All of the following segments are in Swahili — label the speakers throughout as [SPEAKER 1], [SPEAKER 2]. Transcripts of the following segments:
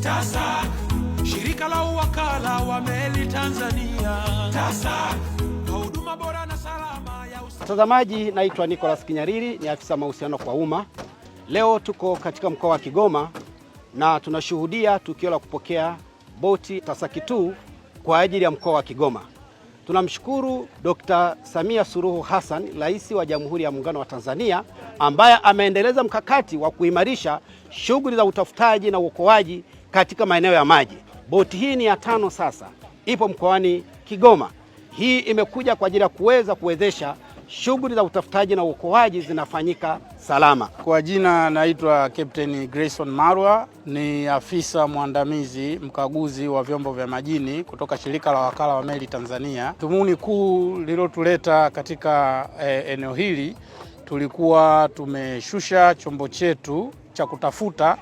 [SPEAKER 1] TASAC, shirika la uwakala wa meli Tanzania. TASAC, kwa huduma bora na salama ya usafiri.
[SPEAKER 2] Mtazamaji, naitwa Nicholas Kinyariri, ni afisa mahusiano kwa umma. Leo tuko katika mkoa wa Kigoma na tunashuhudia tukio la kupokea boti Tasaki 2 kwa ajili ya mkoa wa Kigoma. Tunamshukuru Dr. Samia Suluhu Hassan, Rais wa Jamhuri ya Muungano wa Tanzania, ambaye ameendeleza mkakati wa kuimarisha shughuli za utafutaji na uokoaji katika maeneo ya maji. Boti hii ni ya tano sasa, ipo mkoani Kigoma. Hii imekuja kwa ajili ya kuweza kuwezesha shughuli za utafutaji na uokoaji zinafanyika salama.
[SPEAKER 3] Kwa jina naitwa Captain Grayson Marwa, ni afisa mwandamizi mkaguzi wa vyombo vya majini kutoka shirika la wakala wa meli Tanzania. Dhumuni kuu lililotuleta katika eneo hili, tulikuwa tumeshusha chombo chetu cha kutafuta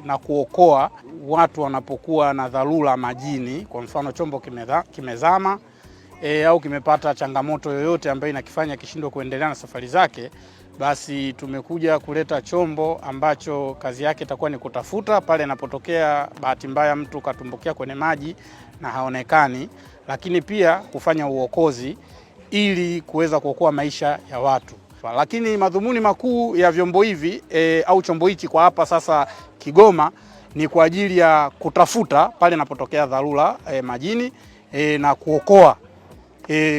[SPEAKER 3] na kuokoa watu wanapokuwa na dharura majini. Kwa mfano chombo kimezama au kimepata changamoto yoyote ambayo inakifanya kishindwe kuendelea na safari zake, basi tumekuja kuleta chombo ambacho kazi yake itakuwa ni kutafuta pale inapotokea bahati mbaya mtu katumbukia kwenye maji na haonekani, lakini pia kufanya uokozi ili kuweza kuokoa maisha ya watu. Lakini madhumuni makuu ya vyombo hivi au chombo hichi kwa hapa sasa Kigoma ni kwa ajili ya kutafuta pale inapotokea dharura majini na kuokoa.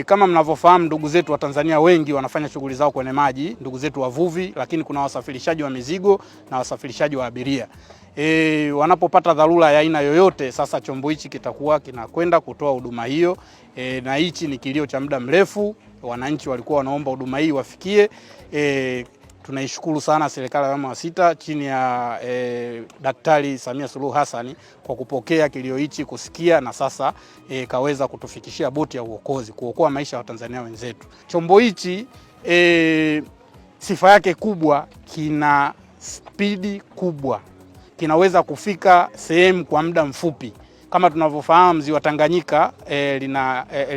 [SPEAKER 3] Kama mnavyofahamu ndugu zetu wa Tanzania wengi wanafanya shughuli zao kwenye maji, ndugu zetu wavuvi, lakini kuna wasafirishaji wa mizigo na wasafirishaji wa abiria. Wanapopata dharura ya aina yoyote, sasa chombo hichi kitakuwa kinakwenda kutoa huduma hiyo. Na hichi ni kilio cha muda mrefu, wananchi walikuwa wanaomba huduma hii wafikie. Tunaishukuru sana serikali ya awamu ya sita chini ya Daktari Samia Suluhu Hassan kwa kupokea kilio hichi, kusikia na sasa kaweza kutufikishia boti ya uokozi kuokoa maisha ya Watanzania wenzetu. Chombo hichi sifa yake kubwa, kina spidi kubwa, kinaweza kufika sehemu kwa muda mfupi. Kama tunavyofahamu ziwa Tanganyika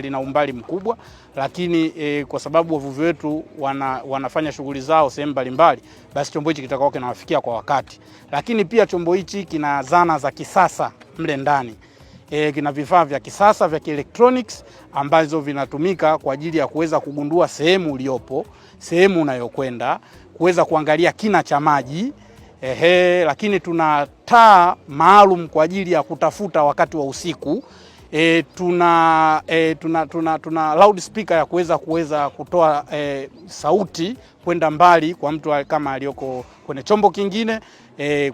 [SPEAKER 3] lina umbali mkubwa, lakini kwa sababu wavuvi wetu wanafanya shughuli zao sehemu mbalimbali, basi chombo hichi kitakuwa kinawafikia kwa wakati. Lakini pia chombo hichi kina zana za kisasa mle ndani. Kina vifaa vya kisasa vya kielektroniki ambazo vinatumika kwa ajili ya kuweza kugundua sehemu uliopo, sehemu unayokwenda, kuweza kuangalia kina cha maji. Ehe, lakini tuna taa maalum kwa ajili ya kutafuta wakati wa usiku. Tuna loudspeaker ya kuweza kutoa sauti kwenda mbali kwa mtu kama aliyoko kwenye chombo kingine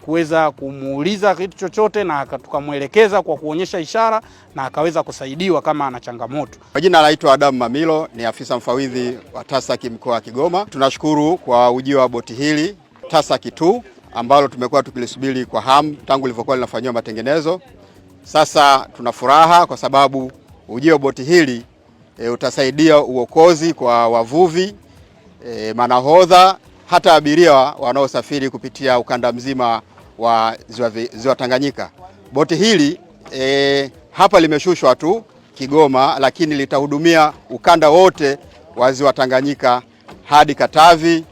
[SPEAKER 3] kuweza kumuuliza kitu chochote na tukamwelekeza kwa kuonyesha ishara na akaweza kusaidiwa kama ana changamoto.
[SPEAKER 4] Kwa jina naitwa Adamu Mamilo, ni afisa mfawidhi wa TASAC mkoa wa Kigoma. Tunashukuru kwa ujio wa boti hili TASAC 2 ambalo tumekuwa tukilisubiri kwa hamu tangu lilivyokuwa linafanyiwa matengenezo. Sasa tuna furaha kwa sababu ujio wa boti hili utasaidia uokozi kwa wavuvi, manahodha, hata abiria wanaosafiri kupitia ukanda mzima wa ziwa Tanganyika. Boti hili hapa limeshushwa tu Kigoma, lakini litahudumia ukanda wote wa ziwa Tanganyika hadi Katavi,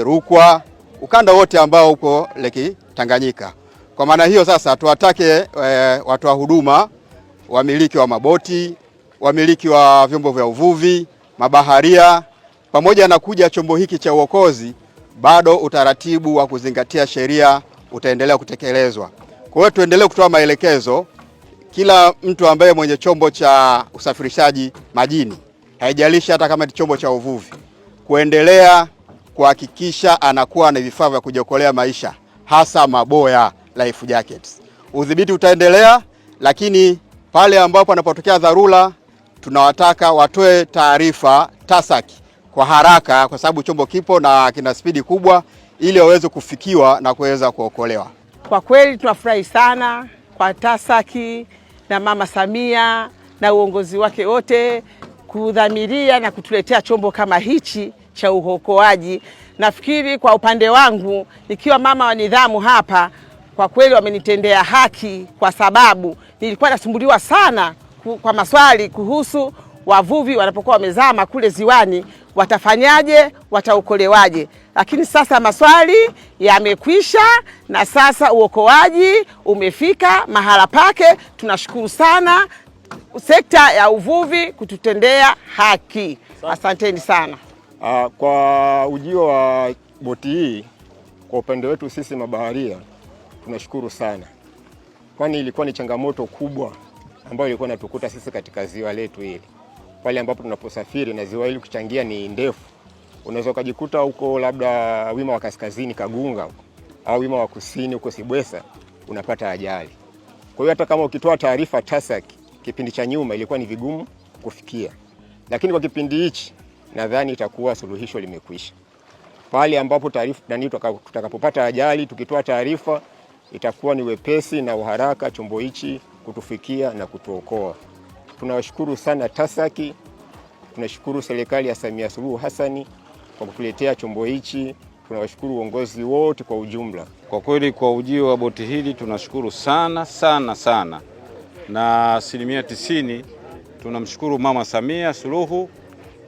[SPEAKER 4] Rukwa, ukanda wote ambao uko Lake Tanganyika. Kwa maana hiyo sasa tuwatake watoa huduma, wamiliki wa maboti, wamiliki wa vyombo vya uvuvi, mabaharia, pamoja na kuja chombo hiki cha uokozi, bado utaratibu wa kuzingatia sheria utaendelea kutekelezwa. Kwa hiyo tuendelee kutoa maelekezo kila mtu ambaye mwenye chombo cha usafirishaji majini, haijalishi hata kama ni chombo cha uvuvi, kuendelea kuhakikisha anakuwa na vifaa vya kujiokolea maisha, hasa maboya, life jackets. Udhibiti utaendelea, lakini pale ambapo panapotokea dharura tunawataka watoe taarifa TASAC kwa haraka, kwa sababu chombo kipo na kina spidi kubwa, ili waweze kufikiwa na kuweza kuokolewa.
[SPEAKER 5] Kwa kweli tunafurahi sana kwa TASAC na Mama Samia na uongozi wake wote kudhamiria na kutuletea chombo kama hichi cha uokoaji. Nafikiri kwa upande wangu nikiwa mama wa nidhamu hapa, kwa kweli wamenitendea haki, kwa sababu nilikuwa nasumbuliwa sana kwa maswali kuhusu wavuvi wanapokuwa wamezama kule ziwani, watafanyaje, wataokolewaje? Lakini sasa maswali yamekwisha na sasa uokoaji umefika mahala pake. Tunashukuru sana sekta ya uvuvi kututendea haki. Asanteni sana.
[SPEAKER 6] Kwa ujio wa boti hii, kwa upande wetu sisi mabaharia tunashukuru sana, kwani ilikuwa ni changamoto kubwa ambayo ilikuwa inatukuta sisi katika ziwa letu hili, pale ambapo tunaposafiri na ziwa hili kuchangia ni ndefu, unaweza ukajikuta huko labda wima wa kaskazini Kagunga huko au wima wa kusini huko Sibwesa unapata ajali. Kwa hiyo hata kama ukitoa taarifa TASAC kipindi cha nyuma ilikuwa ni vigumu kufikia, lakini kwa kipindi hichi nadhani itakuwa suluhisho limekwisha. Pale ambapo taarifa nani, tutakapopata ajali tukitoa taarifa itakuwa ni wepesi na uharaka chombo hichi kutufikia na kutuokoa. Tunawashukuru sana TASAC, tunashukuru serikali ya Samia Suluhu Hassan kwa kutuletea chombo hichi. Tunawashukuru uongozi wote kwa ujumla.
[SPEAKER 7] Kwa kweli kwa ujio wa boti hili tunashukuru sana sana sana, na 90% tunamshukuru Mama Samia Suluhu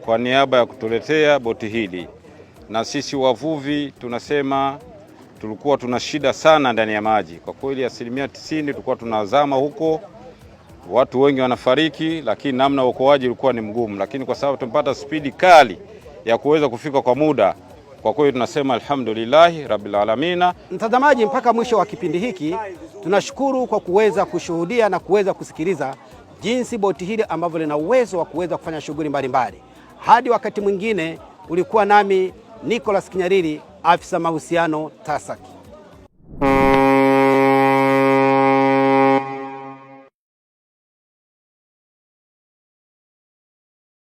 [SPEAKER 7] kwa niaba ya kutuletea boti hili. Na sisi wavuvi tunasema tulikuwa tuna shida sana ndani ya maji. Kwa kweli 90% tulikuwa tunazama huko, watu wengi wanafariki, lakini namna uokoaji ulikuwa ni mgumu, lakini kwa sababu tumepata spidi kali ya kuweza kufika kwa muda, kwa kweli tunasema alhamdulillahi rabbil alamina.
[SPEAKER 2] Mtazamaji, mpaka mwisho wa kipindi hiki tunashukuru kwa kuweza kushuhudia na kuweza kusikiliza jinsi boti hili ambavyo lina uwezo wa kuweza kufanya shughuli mbalimbali. Hadi wakati mwingine, ulikuwa nami Nicholas Kinyariri, afisa mahusiano TASAC.